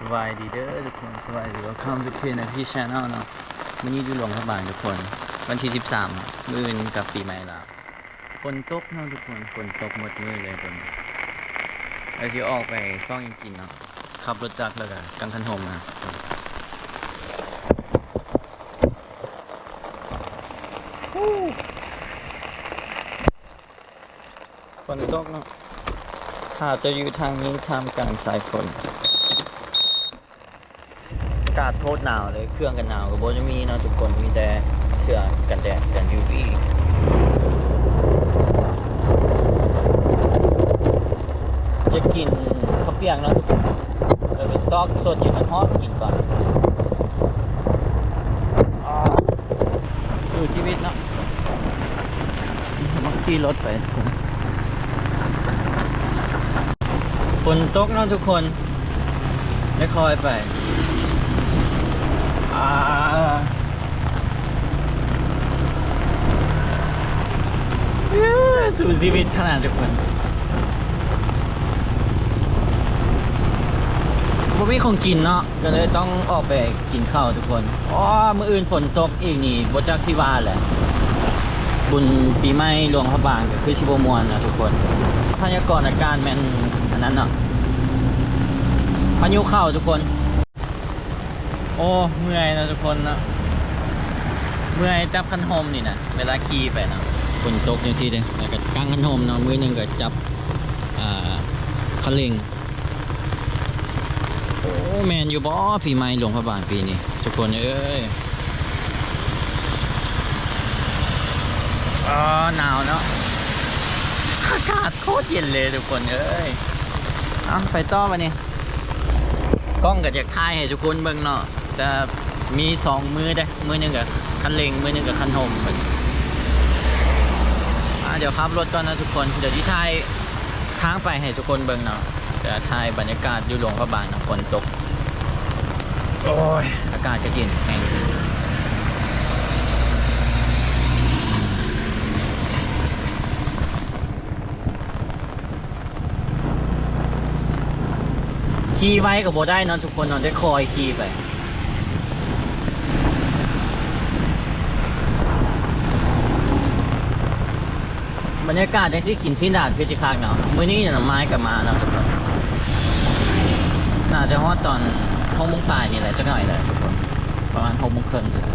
ສະບາຍດີເດີທຸກຄົນ ສະບາຍດີ Welcome to K N P Channel ເນາະ. ມື້ນີ້ຢູ່ຫຼວງພະບາງທຸກຄົນ ວັນທີສິບສາມ ມື້ອື່ນກະປີໃໝ່ລາວ. ຝົນຕົກເນາະທຸກຄົນ ຝົນຕົກໝົດມື້ເລີຍຕອນນີ້ ແລ້ວຊິອອກໄປຊອກຫຍັງກິນເນາະ. ຂັບລົດຈັກແລ້ວກະກາງຄັນຮົ່ມນະ. ຝົນຕົກເນາະ ຖ້າຈະຢູ່ທາງນີ້ທ່າມກາງສາຍຝົນ. ອາກາດໂຄດໜາວເລີຍ ເຄື່ອງກັນໜາວກະບໍ່ໄດ້ມີເນາະທຸກຄົນ ມີແຕ່ເສື້ອກັນແດດກັນ UV. ຢາກກິນເຂົ້າປຽກເນາະທຸກຄົນ ເລີຍໄປຊອກສົດຢູ່ມັນຮ້ອນກິນກ່ອນ. ສູ້ຊີວິດເນາະ ຂີ່ລົດໄປ. ຝົນຕົກເນາະທຸກຄົນ ໄດ້ຄ່ອຍໄປ. ອ່າ ສູ້ຊີວິດຂະໜາດທຸກຄົນ ບໍ່ມີຂອງກິນເນາະ ກະເລີຍຕ້ອງອອກໄປກິນເຂົ້າທຸກຄົນ. ອໍ ມື້ອື່ນຝົນຕົກອີກນີ້ ບໍ່ຈັກຊິວ່າແຫຼະ ບຸນປີໃໝ່ຫຼວງພະບາງກະຄືຊິບໍ່ມ່ວນນະທຸກຄົນ. ພະຍາກອນອາກາດແມ່ນອັນນັ້ນເນາະ ພາຍຸເຂົ້າທຸກຄົນ. ໂອ້ ເມື່ອຍເນາະທຸກຄົນເນາະ ເມື່ອຍຈັບຄັນຮົ່ມນີ້ນະ ເວລາຂີ່ໄປເນາະ. ຝົນຕົກຈັ່ງຊີ້ເດ້ ແລ້ວກະກາງຄັນຮົ່ມເນາະ ມືໜຶ່ງກະຈັບ ອ່າ ຄັນເລັ່ງ. ໂອ້ ແມ່ນຢູ່ບໍ່ ປີໃໝ່ຫຼວງພະບາງປີນີ້ ທຸກຄົນເອີຍ. ອໍ ໜາວເນາະ ອາກາດໂຄດເຢັນເລີຍທຸກຄົນເອີຍ. ເອົາ ໄປຕໍ່ບາດນີ້ ກ້ອງກະຢາກຖ່າຍໃຫ້ທຸກຄົນເບິ່ງເນາະ ແຕ່ມີສອງມືເດ້ ມືໜຶ່ງກະຄັນເລັ່ງ ມືໜຶ່ງກະຄັນຮົ່ມ. ອ່າ ດຽວຂັບລົດກ່ອນເນາະທຸກຄົນ ດຽວຊິຖ່າຍ ທາງໄປໃຫ້ທຸກຄົນເບິ່ງເນາະ ຈະຖ່າຍບັນຍາກາດຢູ່ຫຼວງພະບາງນະ ຝົນຕົກ. ໂອ້ຍ ອາກາດກະເຢັນແຮງ ຂີ່ໄວກະບໍ່ໄດ້ເນາະທຸກຄົນເນາະ ໄດ້ຄ່ອຍຂີ່ໄປ. ບັນຍາກາດຈັ່ງຊີ້ ກິນຊີ້ນດາດຄືຊິຄັກເນາະ. ມື້ນີ້ນະ ມາຍກະມາເນາະທຸກຄົນ ໜ້າຈະຮອດຕອນຫົກໂມງປາຍນີ້ແຫຼະ ຈັກໜ້ອຍແຫຼະທຸກຄົນ ປະມານຫົກໂມງເຄິ່ງນີ້ແຫຼະ.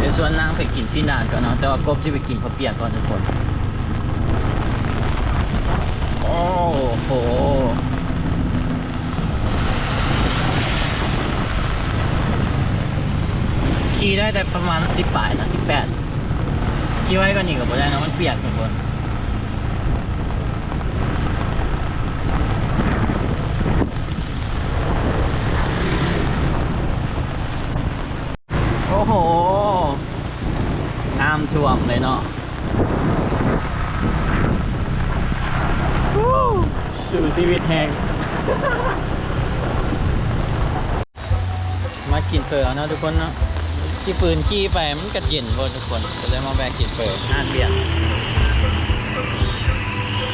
ດຽວຊວນນາງໄປກິນຊີ້ນດາດກ່ອນເນາະ ແຕ່ວ່າກົບຊິໄປກິນເຂົ້າປຽກກ່ອນທຸກຄົນ. ໂອ້ໂຫ ຂີ່ໄດ້ແຕ່ປະມານສິບປາຍນະ ສິບແປດ ຂີ່ໄວກວ່ານີ້ກະບໍ່ໄດ້ເນາະ ມັນປຽກທຸກຄົນ. ໂອ້ໂຫ ນ້ຳຖ້ວມເລີຍເນາະ. ສູ້ຊີວິດແຮງ ມາກິນເຝີເນາະທຸກຄົນເນາະ. ຊິຝືນຂີ່ໄປມັນກະເຢັນໂພດທຸກຄົນ ກະເລີຍມາແວະກິນເຝີຮ້ານວຽດ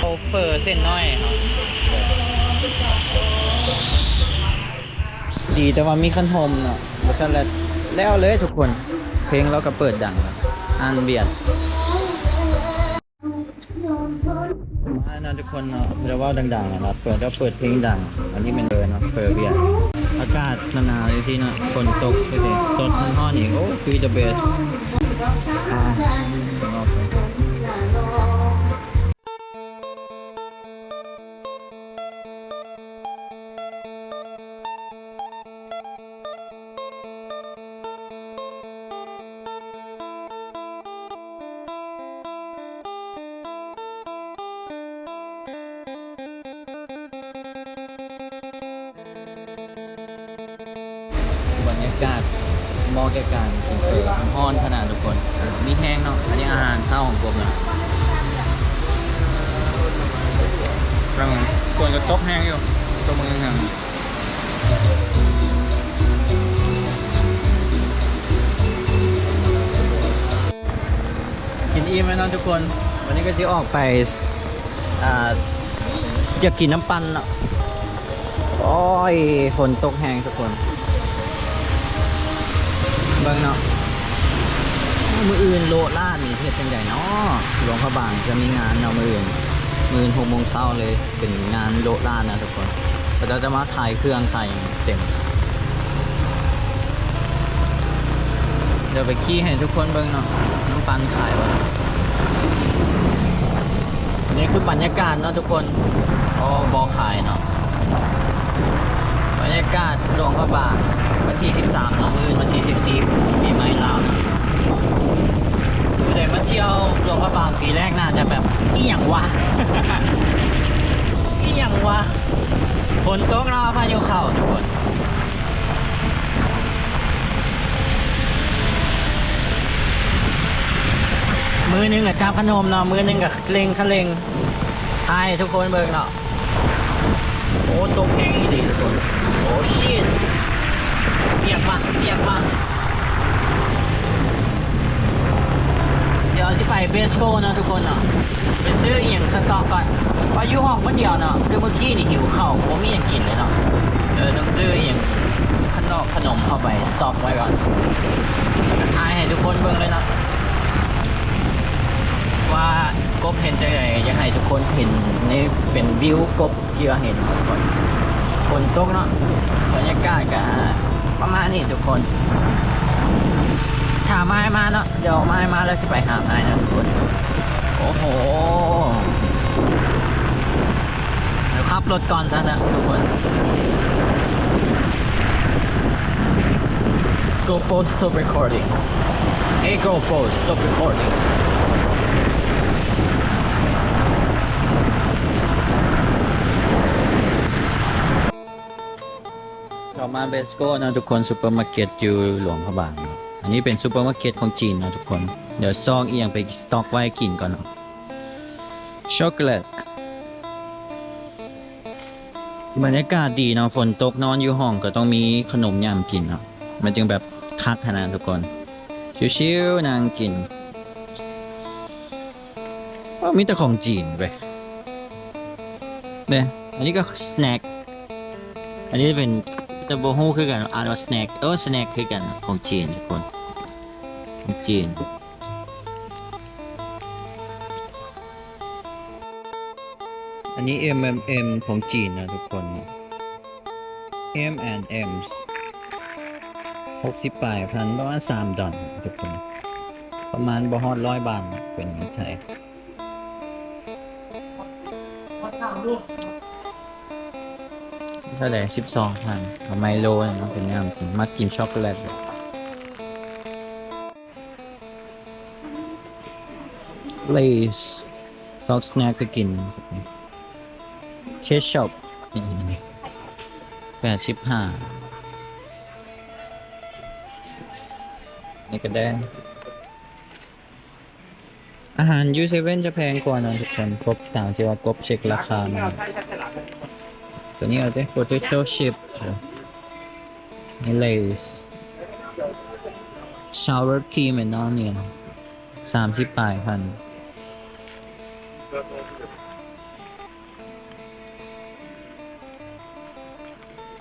ເອົາເຝີເສັ້ນນ້ອຍເນາະ. ດີແຕ່ວ່າມີຄັນຮົ່ມເນາະ ບໍ່ຊັ້ນລະແລ້ວເລີຍທຸກຄົນ. ເພງລາວກະເປີດດັງ ຮ້ານວຽດ ມາເນາະທຸກຄົນເນາະ. ລາວເວົ້າດັງໆ ລະເປີດ ລາວເປີດເພງດັງ. ອັນນີ້ແມ່ນເປີດເນາະ ເປີດວຽດ. ອາກາດໜາວໆ ຈັ່ງຊີ້ເນາະ ຝົນຕົກຈັ່ງຊີ້ ສົດຮ້ອນໆ ນີ້ ໂອ້ ຄື the best. ອ່າ ບັນຍາກາດເໝາະແກ່ການກິນເຝີ ຮ້ອນຂະໜາດທຸກຄົນ. ມີແຮງເນາະ ອັນນີ້ອາຫານເຊົ້າຂອງກົບເນາະ. ຝົນກະຕົກແຮງຢູ່ ຕົກແຮງ. ກິນອີ່ມແລ້ວເນາະທຸກຄົນ ວັນນີ້ກະຊິອອກໄປ ອ່າ ຢາກກິນນ້ຳປັ່ນເນາະ. ໂອ້ ໂອ້ຍ ຝົນຕົກແຮງທຸກຄົນ ເບິ່ງເນາະ. ມື້ອື່ນໂລະລ້ານນີ້ເຮັດຈັ່ງໃດເນາະ? ຫຼວງພະບາງຈະມີງານເນາະມື້ອື່ນ, ມື້ອື່ນຫົກໂມງເຊົ້າເລີຍ ເປັນງານໂລະລ້ານນະທຸກຄົນ. ເຂົາເຈົ້າຈະມາຂາຍເຄື່ອງຂາຍຫຍັງເຕັມ. ດຽວໄປຂີ່ໃຫ້ທຸກຄົນເບິ່ງເນາະ ນ້ຳປັ່ນຂາຍບໍ່. ນີ້ຄືບັນຍາກາດເນາະທຸກຄົນ. ໂອ້ ບໍ່ຂາຍເນາະ. ບັນຍາກາດຫຼວງພະບາງ ວັນທີສິບສາມເນາະ, ມື້ອື່ນວັນທີສິບສີ່ ປີໃໝ່ລາວເນາະ. ຜູ້ໃດມາທ່ຽວຫຼວງພະບາງປີແລກໜ້າຈະແບບ ອີ່ຫຍັງວະ ອີ່ຫຍັງວະ. ຝົນຕົກເນາະ ພາຍຸເຂົ້າທຸກຄົນ. ມືໜຶ່ງກໍຈັບຂະໜົມເນາະ, ມືໜຶ່ງກໍເລັ່ງຄະເລັ່ງ ຖ່າຍໃຫ້ທຸກຄົນເບິ່ງເນາະ. ໂອ້ ຕົກແຮງອີ່ຫຼີທຸກຄົນ. ໂອ້ ຊິດ ປຽກມາ ປຽກມາ. ດຽວຊິໄປເບສໂກເນາະທຸກຄົນເນາະ, ໄປຊື້ອີ່ຫຍັງສະຕັອກກ່ອນ ເພາະຢູ່ຫ້ອງຄົນດຽວເນາະ. ຄືມື້ກີ້ນີ້ຫິວເຂົ້າ ບໍ່ມີຫຍັງກິນເລີຍເນາະ. ເອີ ຕ້ອງຊື້ອີ່ຫຍັງ ຂະໜົມ ຂະໜົມເຂົ້າໄປສະຕັອກໄວ້ກ່ອນ ແລ້ວກໍຖ່າຍໃຫ້ທຸກຄົນເບິ່ງເລີຍເນາະ ວ່າກົບເຫັນຈັ່ງໃດ. ຢາກໃຫ້ທຸກຄົນເຫັນໃນ ເປັນວິວກົບ ທີ່ວ່າເຫັນ ຝົນຕົກເນາະ. ບັນຍາກາດກໍປະມານນີ້ທຸກຄົນ. ຖ້າມາໃຫ້ມາເນາະ, ດຽວມາໃຫ້ມາແລ້ວຊິໄປຫາອ້າຍນະທຸກຄົນ. ໂອ້ໂຫ ດຽວຂັບລົດກ່ອນຊະນະທຸກຄົນ. GoPro stop recording. Hey GoPro stop recording. ເຂົ້າມາເບສໂກເນາະທຸກຄົນ, ຊຸບເປີມາເກັດຢູ່ຫຼວງພະບາງເນາະ. ອັນນີ້ເປັນຊຸບເປີມາເກັດຂອງຈີນເນາະທຸກຄົນ. ດຽວຊອກອີ່ຫຍັງໄປສະຕັອກໄວ້ກິນກ່ອນເນາະ. ຊັອກໂກແລັດ. ບັນຍາກາດດີເນາະ, ຝົນຕົກນອນຢູ່ຫ້ອງກໍຕ້ອງມີຂະໜົມຫຍັງກິນເນາະ, ມັນຈຶ່ງແບບຄັກຫັ້ນນະທຸກຄົນ. ຊິວໆ ນັ່ງກິນ. ໂອ້ ມີແຕ່ຂອງຈີນເວີຍ. ເດ້ ອັນນີ້ກໍສະແນັກ, ອັນນີ້ເປັນ ແຕ່ບໍ່ຮູ້ຄືກັນ ອ່ານວ່າສະແນັກ. ເອີ ສະແນັກຄືກັນ ຂອງຈີນທຸກຄົນ, ຂອງຈີນ. ອັນນີ້ເອັມເອັມເອັມຂອງຈີນນະທຸກຄົນ. ເອັມແອນເອັມ ຫົກສິບປາຍພັນ, ປະມານສາມດອນທຸກຄົນ, ປະມານບໍ່ຮອດຮ້ອຍບາດເປັນເງິນໄທ. ເທົ່າໃດ? ສິບສອງພັນ. ເອົາໄມໂລເນາະ ເປັນຍາມກິນ, ມັກກິນຊັອກໂກແລັດ. ເລສ ຊອກສະແນັກໄປກິນ. ເຄຊັອບ ແປດສິບຫ້າ. ນີ້ກໍໄດ້. ອາຫານຢູ່ເຊເວັ່ນຈະແພງກວ່າເນາະທຸກຄົນ, ກົບ ຕາມທີ່ວ່າກົບເຊັກລາຄາມາ. ຕົວນີ້ເອົາເດ້ ໂປເຕໂຕຊິບ ເລສ ຊາວເວີຄຣີມແອນອອນຽນ ສາມສິບປາຍພັນ.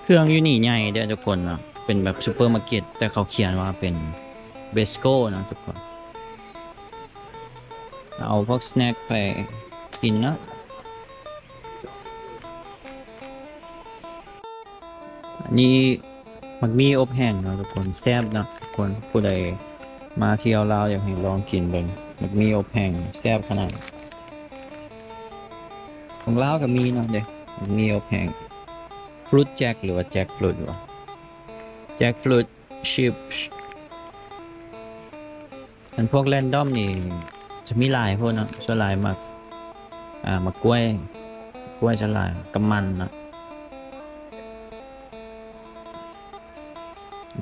ເຄື່ອງຢູ່ນີ້ໃຫຍ່ເດີ້ທຸກຄົນເນາະ, ເປັນແບບຊຸບເປີມາເກັດ ແຕ່ເຂົາຂຽນວ່າເປັນເບສໂກເນາະທຸກຄົນ. ເອົາພວກສະແນັກໄປກິນເນາະ. ອັນນີ້ໝາກໝີ່ອົບແຫ້ງເນາະທຸກຄົນ, ແຊບເນາະທຸກຄົນ. ຜູ້ໃດມາທ່ຽວລາວຢາກໃຫ້ລອງກິນເບິ່ງ ໝາກໝີ່ອົບແຫ້ງ ແຊບຂະໜາດ. ຂອງລາວກໍມີເນາະເດ້ ໝາກໝີ່ອົບແຫ້ງ ຟຣຸດແຈັກ ຫຼືວ່າແຈັກຟຣຸດວະ ແຈັກຟຣຸດ ຊິບ. ອັນພວກແຣນດອມນີ້ຈະມີຫຼາຍໂພດເນາະ, ສ່ວນຫຼາຍໝາກ ອ່າ ໝາກກ້ວຍ ກ້ວຍສ່ວນຫຼາຍກັບມັນເນາະ.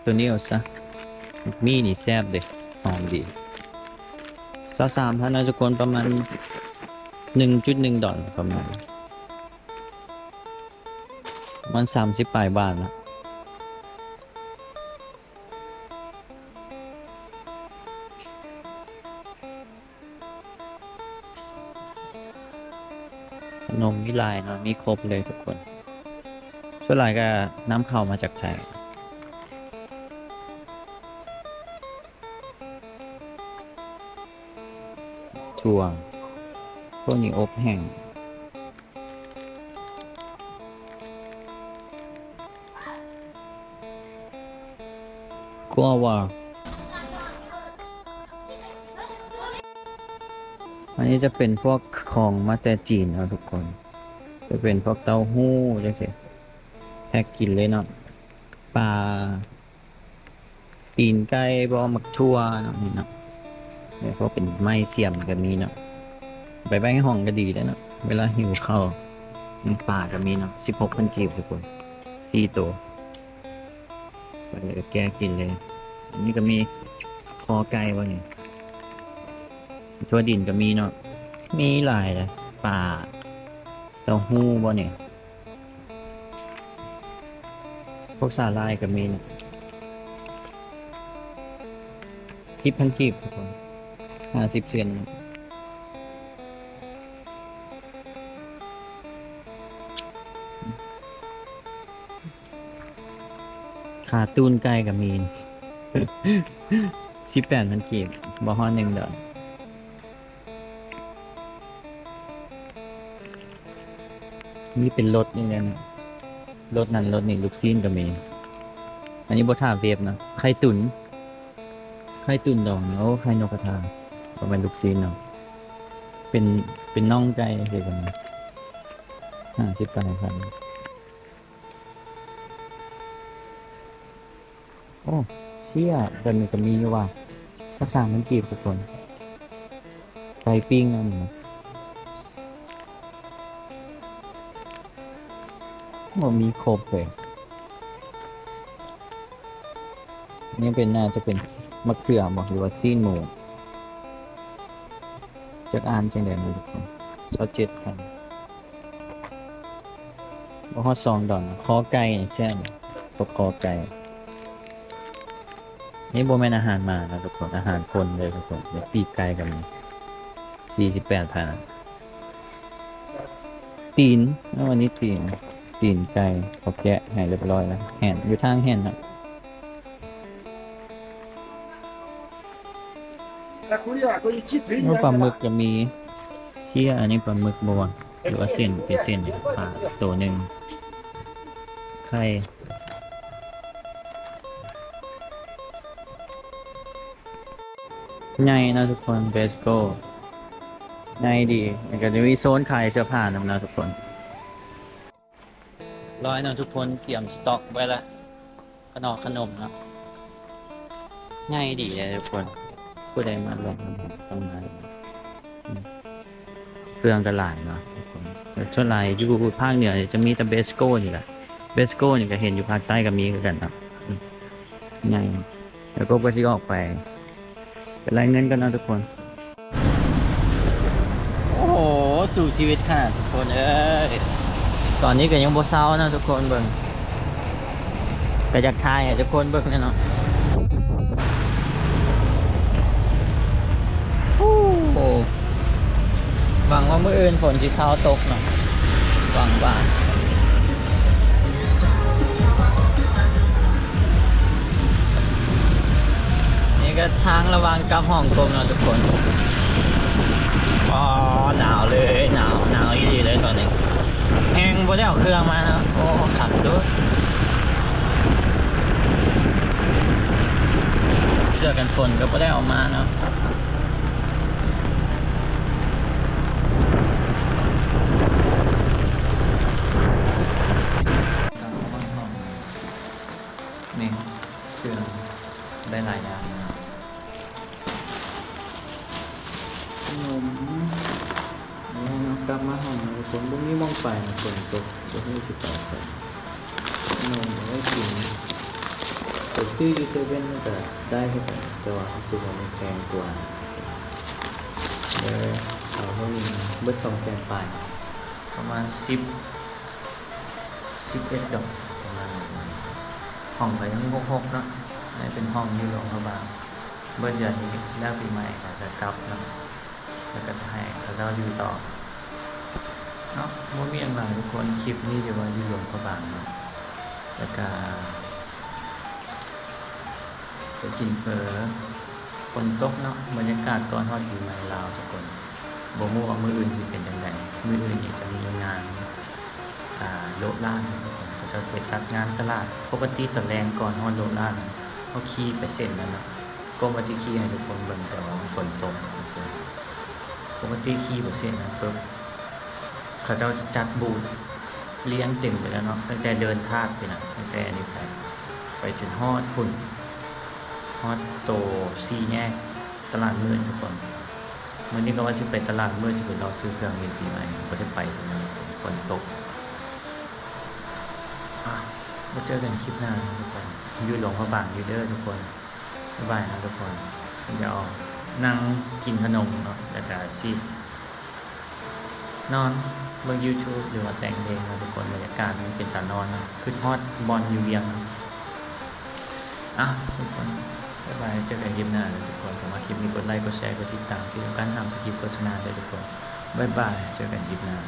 ຕົວນີ້ເອົາຊະ, ໝາກໝີ່ນີ້ແຊບເດ້ ຫອມດີ. ຊາວສາມພັນນະທຸກຄົນ, ປະມານໜຶ່ງຈຸດໜຶ່ງດອນ ປະມານ ປະມານສາມສິບປາຍບາດນະ. ຂະໜົມມີຫຼາຍເນາະ, ມີຄົບເລີຍທຸກຄົນ. ຊ ສ່ວນຫຼາຍກໍນຳເຂົ້າມາຈາກໄທ. ຖົ່ວ ພວກນີ້ອົບແຫ້ງ. ກົວວ່າ ອັນນີ້ຈະເປັນພວກຂອງມາແຕ່ຈີນເນາະທຸກຄົນ ຈະເປັນພວກເຕົ້າຫູ້ຈັ່ງຊີ້ ແພັກກິນເລີຍເນາະ ປາ ຕີນໄກ່ບໍ ໝາກຖົ່ວເນາະ ນີ້ເນາະ ແລ້ວກໍເປັນໄມ້ສ່ຽມກໍມີເນາະ ໄປໄວ້ໃນຫ້ອງກໍດີເດ້ເນາະ ເວລາຫິວເຂົ້າ ປາກໍມີເນາະ ສິບຫົກພັນກີບທຸກຄົນ ສີ່ໂຕ ໄປເລີຍ ແກະກິນເລີຍ ອັນນີ້ກໍມີຄໍໄກ່ບໍນີ້ ຖົ່ວດິນກໍມີເນາະ ມີຫຼາຍເດ້ ປາ ເຕົ້າຫູ້ບໍນີ້ ພວກສາຫຼ່າຍກໍມີເນາະ ສິບພັນກີບທຸກຄົນ ຫ້າສິບເຊັນ ຂາຕີນໄກ່ກໍມີ ສິບແປດພັນກີບ ບໍ່ຮອດໜຶ່ງດອນ. ມີເປັນລົດນີ້ແຫຼະເນາະ ລົດນັ້ນລົດນີ້ ລູກຊີ້ນກໍມີ ອັນນີ້ບໍ່ຖ້າເວບເນາະ ໄຂ່ຕຸນ ໄຂ່ຕຸນດອງ ໂອ້ ໄຂ່ນົກກະທາ ບໍ່ແມ່ນລູກຊີ້ນເນາະ ເປັນ ເປັນໜ່ອງໄກ່ຄືກັນ ຫ້າສິບປາຍພັນ. ໂອ້ ເຊຍ ແບບນີ້ກໍມີຢູ່ວ່າ ກໍສາມພັນກີບທຸກຄົນ ໄກ່ປີ້ງອັນນີ້ ໂອ້ ມີຄົບເລີຍ ນີ້ເປັນ ໜ້າຈະເປັນ ມະເຂືອບໍ ຫຼືວ່າຊີ້ນໝູ ຈັກອ່ານຈັ່ງໃດເນາະທຸກຄົນ ຊາວເຈັດພັນ. ບໍ່ຮອດສອງດອນ ຄໍໄກ່ແຊບ ຕົກຄໍໄກ່ ນີ້ບໍ່ແມ່ນອາຫານໝານະທຸກຄົນ ອາຫານຄົນເດີທຸກຄົນ ປີກໄກ່ກໍມີ ສີ່ສິບແປດພັນ. ຕີນ ເອົາ ອັນນີ້ຕີນ ຕີນໄກ່ ເຂົາແກະໃຫ້ຮຽບຮ້ອຍແລ້ວ ແຫ້ງ ຢູ່ທາງແຫ້ງນະ. ໂອ້ ປາໝຶກກໍມີ ເຊຍ ອັນນີ້ປາໝຶກບໍ່ວະ ຫຼືວ່າເສັ້ນ ເປັນເສັ້ນປາໂຕໜຶ່ງ ໄຂ່ ໃຫຍ່ເນາະທຸກຄົນ ເບສໂກ ໃຫຍ່ດີ ແລ້ວກໍຈະມີໂຊນຂາຍເສື້ອຜ້ານຳເນາະທຸກຄົນ. ຮ້ອຍເນາະທຸກຄົນ ກຽມສະຕັອກໄວ້ລະ ຂະໜອມຂະໜົມເນາະ ໃຫຍ່ດີເດ້ທຸກຄົນ ຜູ້ໃດມາລວມກັນຕ້ອງມາ ເຄື່ອງກໍຫຼາຍເນາະທຸກຄົນ ແຕ່ສ່ວນຫຼາຍຢູ່ພາກເໜືອຈະມີແຕ່ເບສໂກນີ້ແຫຼະ ເບສໂກນີ້ກໍເຫັນຢູ່ພາກໃຕ້ກໍມີຄືກັນເນາະ ໃຫຍ່ ແລ້ວກໍ ກໍຊິອອກໄປ ໄປໄລ່ເງິນກ່ອນເນາະທຸກຄົນ. ໂອ້ໂຫ ສູ້ຊີວິດຂະໜາດທຸກຄົນເອີຍ ຕອນນີ້ກໍຍັງບໍ່ເຊົາເນາະທຸກຄົນ ເບິ່ງ ກໍຢາກຖ່າຍໃຫ້ທຸກຄົນເບິ່ງແຫຼະເນາະ. ໂອ້ໂຫ ຫວັງວ່າມື້ອື່ນຝົນຊິເຊົາຕົກເນາະ ຫວັງວ່າ. ນີ້ກໍທາງລະຫວ່າງກັບຮ່ອງກົມເນາະທຸກຄົນ. ອໍ ໜາວເລີຍ ໜາວ ໜາວອີ່ຫຼີເລີຍຕອນນີ້ ແຮງບໍ່ໄດ້ເອົາເຄື່ອງມາເນາະ. ໂອ້ ຄັກສຸດ ເສື້ອກັນຝົນກໍບໍ່ໄດ້ເອົາມາເນາະ. ນີ້ ເຄື່ອງໄດ້ຫຼາຍຢ່າງເນາະ ຂະໜົມ ນີ້ເນາະ. ກັບມາຫ້ອງ ຝົນບໍ່ມີໝ່ອງໄປ ຝົນຕົກ ບໍ່ຮູ້ຊິໄປໃສ. ຂະໜົມເອົາໄວ້ກິນ ໄປຊື້ຢູ່ເຊເວັ່ນມັນກະໄດ້ຄືກັນ ແຕ່ວ່າຮູ້ສຶກວ່າມັນແພງກວ່າ. ເອີ ເອົາເທົ່ານີ້ ເບິດສອງແສນປາຍ ປະມານສິບ ສິບເອັດດອກ ປະມານນັ້ນ. ຫ້ອງກໍຍັງຫົກຫົກເນາະ ໄດ້ເປັນຫ້ອງຢູ່ຫຼວງພະບາງ. ເບິດເດືອນນີ້ແລ້ວປີໃໝ່ກໍຈະກັບເນາະ ແລ້ວກໍຈະໃຫ້ເຂົາເຈົ້າຢູ່ຕໍ່ເນາະ. ບໍ່ມີຫຍັງຫຼາຍທຸກຄົນ ຄລິບນີ້ຢູ່ວ່າຢູ່ຫຼວງພະບາງເນາະ. ແລ້ວກະໄປກິນເຝີ ຝົນຕົກເນາະ ບັນຍາກາດກ່ອນຮອດປີໃໝ່ລາວທຸກຄົນ. ບໍ່ຮູ້ວ່າມື້ອື່ນຊິເປັນຈັ່ງໃດ ມື້ອື່ນນີ້ຈະມີງານ ອ່າ ໂລະລ້ານທຸກຄົນ ເຂົາເຈົ້າໄປຈັດງານຕະຫຼາດ. ປົກກະຕິຕອນແລງກ່ອນຮອດໂລະລ້ານ ເຮົາຂີ່ໄປເສັ້ນນັ້ນເນາະ ກໍວ່າຊິຂີ່ໃຫ້ທຸກຄົນເບິ່ງ ແຕ່ວ່າມັນຝົນຕົກ. ປົກກະຕິຂີ່ໄປເສັ້ນນັ້ນປຶບ ເຂົາເຈົ້າຈະຈັດບູດລຽງເຕັມໄປແລ້ວເນາະ ຕັ້ງແຕ່ເດີ່ນທາດໄປນະ ຕັ້ງແຕ່ອັນນີ້ໄປ ໄປຈົນຮອດພຸ້ນ ຮອດໂຕສີ່ແຍກຕະຫຼາດມືດທຸກຄົນ. ມື້ນີ້ກໍວ່າຊິໄປຕະຫຼາດມືດ ຊິໄປເລາະຊື້ເຄື່ອງຫຼິ້ນປີໃໝ່ ບໍ່ໄດ້ໄປຊັ້ນນະ ຝົນຕົກ. ອ່ະ ມາເຈີກັນຄລິບໜ້າເນາະທຸກຄົນ ຢູ່ຫຼວງພະບາງຢູ່ເດີທຸກຄົນ. ບາຍບາຍນະທຸກຄົນ. ດຽວນັ່ງກິນຂະໜົມເນາະ ແລ້ວກະຊິນອນເບິ່ງ YouTube ຫຼືວ່າແຕ່ງເພງເນາະທຸກຄົນ. ບັນຍາກາດມັນເປັນຕານອນເນາະ ຄຶດຮອດບ່ອນຢູ່ວຽງ. ອ່ະ ທຸກຄົນ ບາຍບາຍ ເຈີກັນຄລິບໜ້າເດີທຸກຄົນ. ເຂົ້າມາຄລິບນີ້ກົດໄລ ກົດແຊ ກົດຕິດຕາມ ທີ່ສຳຄັນຫ້າມສະກິບໂຄສະນາເດີທຸກຄົນ. ບາຍບາຍ ເຈີກັນຄລິບໜ້າ.